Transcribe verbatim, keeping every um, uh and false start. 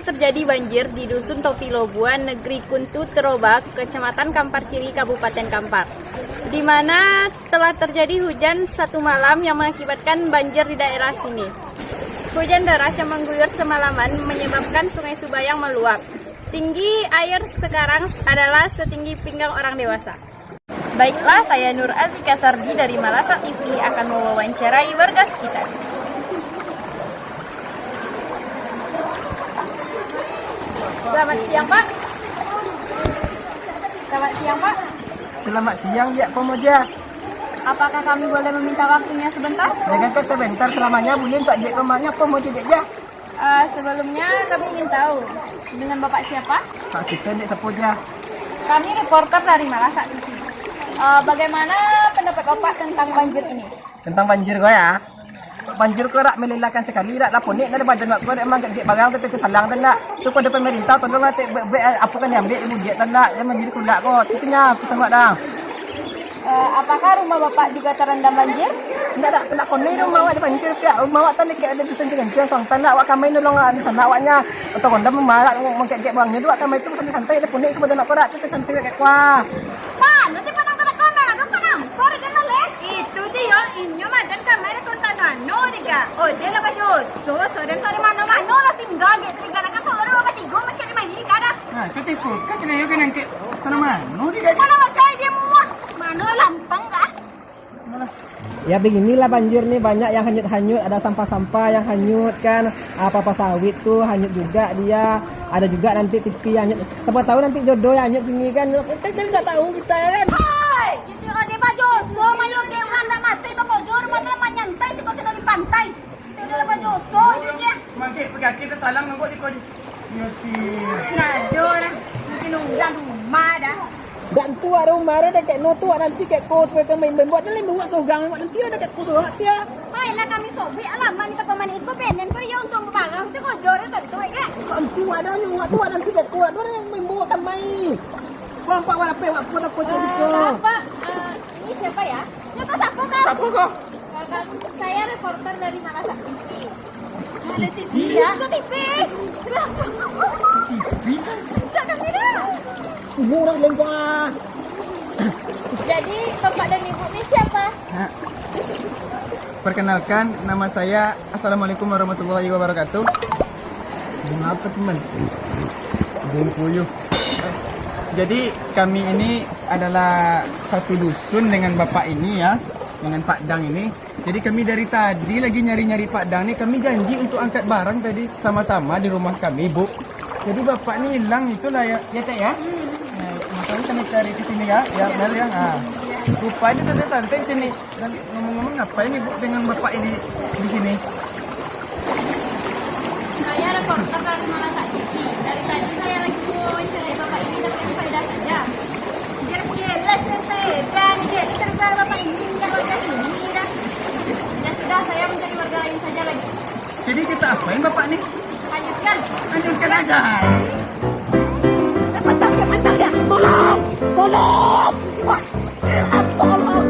Terjadi banjir di Dusun Topi Lobuan, Negeri Kuntu Teroba, Kecamatan Kampar Kiri, Kabupaten Kampar, di mana telah terjadi hujan satu malam yang mengakibatkan banjir di daerah sini. Hujan deras yang mengguyur semalaman menyebabkan Sungai Subayang meluap. Tinggi air sekarang adalah setinggi pinggang orang dewasa. Baiklah, saya Nur Azika Sardi dari Malasa T V akan mewawancarai warga sekitar. Selamat siang, Pak. Selamat siang, Pak. Selamat siang, Diak Pomoja. Apakah kami boleh meminta waktunya sebentar? Jangankan sebentar, selamanya buliah, Diak Pomoja, Pomoja, Diak, ja. Eh, sebelumnya kami ingin tahu, dengan Bapak siapa? Pak Stephen, Diak, sapo, ja? Kami reporter dari Malasa T V. Eh, bagaimana pendapat Bapak tentang banjir ini? Tentang banjir ko, ya? Banjir ko rak melelahkan sakali, rak lah ponek dari badan wak ko, rak mangkek barang tu, tu salang tu ndak. Tu pado pemerintah, tolonglah, tek, bek, bek, apo kan diambil, dibudiak tu ndak, jan banjir kulak ko. Itu nya pesan wak dah. Eh, apakah rumah Bapak juga terendam banjir? Indak, dak, dak konek rumah awak dibanjir, pihak rumah awak tadi kayak ada dusun Ciganciang, Suang Tanak, awak kamai nolong, ah, di sana awaknya. Atau ronda mamarak, mangkek-kek buangnyo tu, awak kamai tu santai-santai, ada punek, sudah nak korak tu, santai kayak kuah. Mano ti padang kota kamar, ado panampar di dalam leh? Itu ti yo, inyo madan kamai dah turun tanah, no, dek, ah. Oh, dia lah bajoso, so, dan dari mano-mano lah singgah, dek, teringgah, nak kato, orang batigo, mangkek lima ini, kada. Nah, itu ti kulkas ni, yo, kan angkek. Tanaman, no, ti, kan? Mana baca aja, muah. Mano lampang, kah? Ya, beginilah banjir ni, banyak yang hanyut-hanyut, ada sampah-sampah yang hanyut kan, apa-apa sawit tu hanyut juga dia, ada juga nanti T V hanyut, siapa tahu nanti jodoh yang hanyut sini kan, kan kita nggak tahu kita kan. Hai, jadi ode bajoso, mayo ke urang ndak mati, toko jor, mata manyantai, si kocok dari pantai. Itu udah lepas joso, itu je. Mangkek pegaki tersalang nunggu si kocok. Nah, jo lah. Mungkin urang rumah dah. Dak tu, ado marah dah kek no tu, nanti kek ko, supaya kan main-main buat, dah lain buat sorang, nanti ado kek ko sorang, tia. Hai lah, kami sobek, alamak, ni toko manik iko, penen ko dia untuang barang, tu ko jor, tu tu, kek. Dak tu, ado ni, wak tu, nanti kek ko, ado main buat kan main. Wak, wak, wak, wak, wak, wak, Eh, Bapak, eh, ini siapa ya? Nyo ko siapa, Kak? Siapa ko? Saya reporter dari Malasa T V. Ada T V ya? Ada T V. Kenapa? T V? Jangan tidak. Ibu orang lengkong ah. Jadi, Bapak dan Ibu ni siapa? Ha? Perkenalkan, nama saya, Assalamualaikum warahmatullahi wabarakatuh. Mengapa, teman? Bungkuyu. Jadi, kami ini adalah satu dusun dengan bapak ini ya, dengan Pak Dang ini. Jadi kami dari tadi lagi nyari-nyari Pak Dang ni, kami janji untuk angkat barang tadi sama-sama di rumah kami, Bu. Jadi bapak ni hilang itulah ya, ya Cak ya? Nah, makanya kami cari ke sini ya, ya Mel ya. Nah, rupanya santai-santai sini. Dan ngomong-ngomong, ngapain Ibu dengan bapak ini di sini? Saya reporter dari Malasa T V. Dari tadi saya lagi mewawancarai bapak ini, tapi faedah saja. Jelas-jelas yang faedah ni, jadi cerita bapak ini minta warga sini dah. Ya sudah, saya mencari warga lain saja lagi. Jadi kita apain bapak ni? Hanyutkan. Hanyutkan aja. Eh, mantap ya, mantap ya. Tolong, tolong. Wah, tolong.